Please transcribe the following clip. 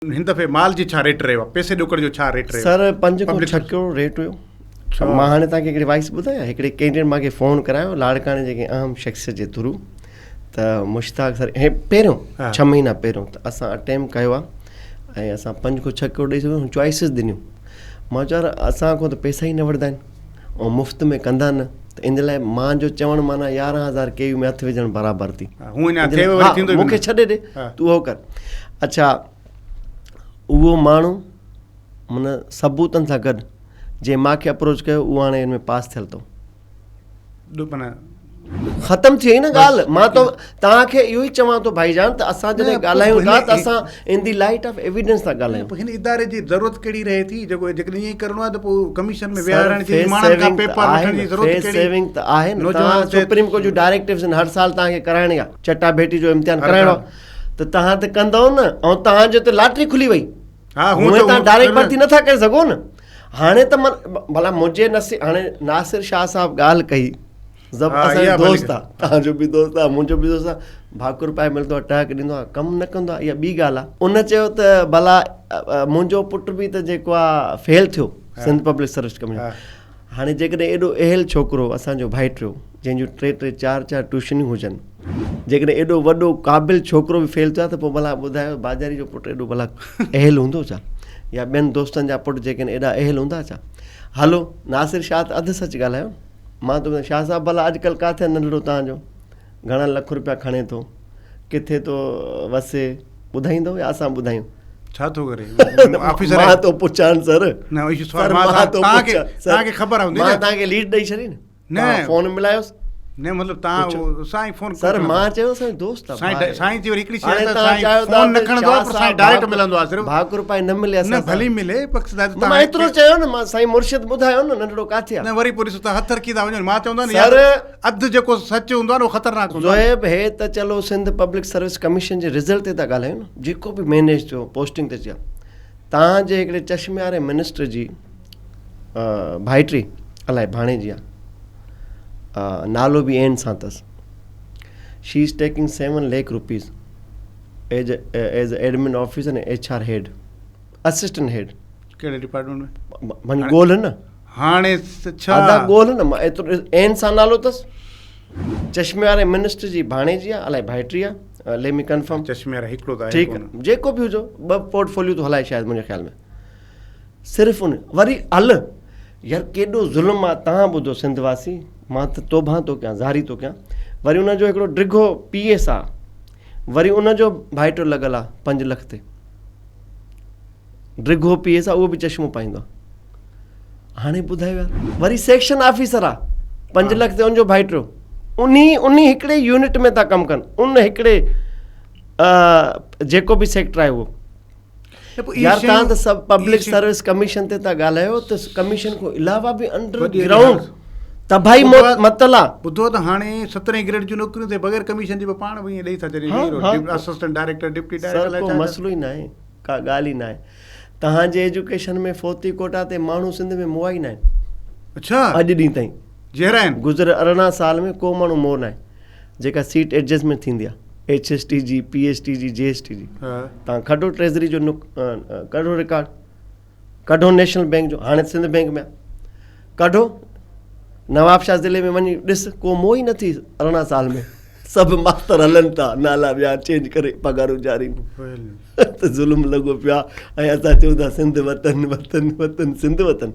هن دفعي مال جي ڇا ريٽ رهيو آهي پئسي ڏوڪڙ جو ڇا ريٽ رهيو سر پنج کان ڇهه ڪروڙ ريٽ هيو مان هاڻي توهان کي هڪڙي وائس ٻڌايان هڪڙي ڪينڊيڊيٽ مان کي فون ڪرايو لاڙڪاڻي جي ڪنهن اهم شخصيت جي ٿرو ته مشتاق سر هي پهريون ڇهه مهينا پهريون ته اسان اٽيمپ ڪيو آهي ۽ اسان پنج کان ڇهه ڪروڙ ڏئي سگهون چوائسز ڏنيون مان چيو يار اسان کان ته پئسا ئي نه وٺندا آهن ۽ مفت ۾ ڪندا نه ته ان لاء مان جو چوڻ معنيٰ 11,000 ڪي وي ۾ هٿ وجهڻ برابر ٿي مون کي ڇڏي ڏي تون اهو ڪر اڇا اهو ماڻهو من ثبوتن سان گڏ جنهن مان کي اپروچ ڪيو اهو هاڻي ان ۾ پاس ٿيل اٿو ختم ٿي وئي نه ڳالهه مان تو توهان کي اهو ئي چوان ٿو ڀائي جان ته اسان جڏهن ڳالهايون ٿا ته اسان in the light of evidence ٿا ڳالهايون هن اداري جي ضرورت ڪهڙي رهي ٿي جيڪو جيڪڏهن ائين ڪرڻو آهي ته پوء ڪميشن ۾ ويهارڻ جي ماڻهن کان پيپر وٺڻ جي ضرورت ڪهڙي سيونگ ته آهي نه توهان سپريم ڪورٽ جون ڊائريڪٽوز آهن هر سال توهان کي ڪرائڻي آهي چٽا ڀيٽي جو امتحان ڪرائڻو آهي ته توهان ته ڪندؤ نه ۽ توهان جو ته لاٽري کلي وئي ها هونئن توهان ڊائريڪٽ ڀرتي نٿا ڪري سگهو نه هاڻي ته من ڀلا منهنجي نصيب هاڻي ناصر شاهه صاحب ڳالهه ڪئي زب اسان جو دوست آ توهان جو به دوست آ منهنجو به دوست آ ڀاڪر پائي ملندو آ ٽهڪ ڏيندو آ ڪم نه ڪندو آ اها ٻي ڳالهه آ ان چيو ته ڀلا منهنجو پٽ به ته جيڪو آ فيل ٿيو سنڌ پبلڪ سروس ڪميشن هاڻي جيڪڏهن ايڏو اهل ڇوڪرو اسان جو ڀائٽيو جنهن جون ٽي ٽي چار چار ٽيوشنيون هجن جيڪڏهن ايڏو وڏو قابل ڇوڪرو به فيل ٿيو آهي ته پوء ڀلا ٻڌايو باجاري جو پٽ ايڏو ڀلا اهل هوندو ڇا يا ٻين دوستن جا پٽ جيڪي آهن ايڏا اهل هوندا ڇا هلو ناصر شاهه ته اڌ سچ ڳالهايو مان ٿو ٻڌايان شاهه صاحب ڀلا اڄڪلهه ڪاٿي آهي ننڍڙو تان جو گهڻا لک روپيا کڻي ٿو ڪٿي ٿو وسي ٻڌائيندو يا اسان ٻڌايون ڇا ٿو ڪري آفيسر مان ٿو پڇان سر نه اهو سوال مان توهان کي توهان کي خبر هوندي مان توهان کي ليڊ ڏئي ڇڏي نه نه فون ملايوس نه مطلب توهان سائين فون سر مان چيو سائين دوست آ سائين سائين جي وري هڪڙي شي آهي سائين فون نه کڻندو آ پر سائين ڊائريڪٽ ملندو آ صرف ڀاڪر پائي نه ملي اسان نه ڀلي ملي مقصد آهي مان ايترو چيو نه مان سائين مرشد ٻڌايو نه ننڍڙو ڪاٿي آ نه وري پوء ڏسو ته هٿ رکي ٿا وڃو مان چوندو آ نه يار اڌ جيڪو سچ هوندو آ نه اهو خطرناڪ هوندو آ زوهيب هي ته چلو سنڌ پبلڪ سروس ڪميشن جي رزلٽ تي ٿا ڳالهايون نه جيڪو به مينيج ٿيو پوسٽنگ تي ٿيا تان جي هڪڙي چشمي واري منسٽر جي ڀائٽي الائي ڀاڻيجي آ نالو به اين سان اٿس she is taking 7 lakh rupees as as admin officer ۽ H R head assistant head ڪهڙي ڊپارٽمينٽ ۾ وڃ ڳولهه نه هاڻي ڇا ادا ڳولهه نه مان ايترو اين سان نالو اٿس چشمي واري منسٽر جي ڀاڻيجي آ الائي ڀائٽي آ ليٽ مي ڪنفرم چشمي وارا هڪڙو ته آهي ٺيڪ جيڪو به هجو ٻه پورٽ فوليو ٿو هلائي شايد منهنجي خيال ۾ صرف ان وري هل يار ڪيڏو ظلم آ تان ٻڌو سنڌ واسي مان ته توبه ٿو ڪيان زاري ٿو ڪيان وري ان جو هڪڙو ڊگهو پي ايس آ وري ان جو ڀائٽو لڳل آ 5 لک تي ڊگهو پي ايس آ اهو به چشمو پائيندو آ هاڻي ٻڌايو يار وري سيڪشن آفيسر آ 5 لک تي ان جو ڀائٽيو انهي انهي هڪڙي يونٽ ۾ ٿا ڪم ڪن ان هڪڙي جيڪو به سيڪٽر آهي اهو يار تان ته سڀ پبلڪ سروس ڪميشن تي ٿا ڳالهايو ته ڪميشن کان علاوه به انڊر گرائونڊ تباهي متل آ ٻڌو ته هاڻي سترهين گريڊ جون نوڪريون ته بغير ڪميشن جي به پاڻ به ائين ڏئي ٿا ڇڏين اسسٽنٽ ڊائريڪٽر ڊپٽي ڊائريڪٽر سر ڪو مسئلو ئي ناهي ڪا ڳالهه ئي ناهي. توهان جي ايجوڪيشن ۾ فوتي ڪوٽا تي ماڻهو سنڌ ۾ مئا ئي ناهن. اڇا. اڄ ڏينهن تائين. جيئرا آهن. گذريل 18 سال ۾ ڪو ماڻهو مئو ناهي. جيڪا سيٽ ايڊجسٽمينٽ ٿيندي آهي. ايڇ ايس ٽي جي، پي ايس ٽي جي، جي ايس ٽي جي. توهان ڪڍو ٽريزري جو ڪڍو رڪارڊ. ڪڍو نيشنل بينڪ جو هاڻي سنڌ بينڪ ۾ ڪڍو نوابشاهه ضلعي ۾ وڃي ڏس ڪو مئو ئي نه ٿي 18 سال ۾ سڀ ماستر هلن ٿا نالا ٻيا چينج ڪري پگهارون جاري ته ظلم لڳو پيو آهي ۽ اسان چئون ٿا سنڌ وطن وطن وطن سنڌ وطن.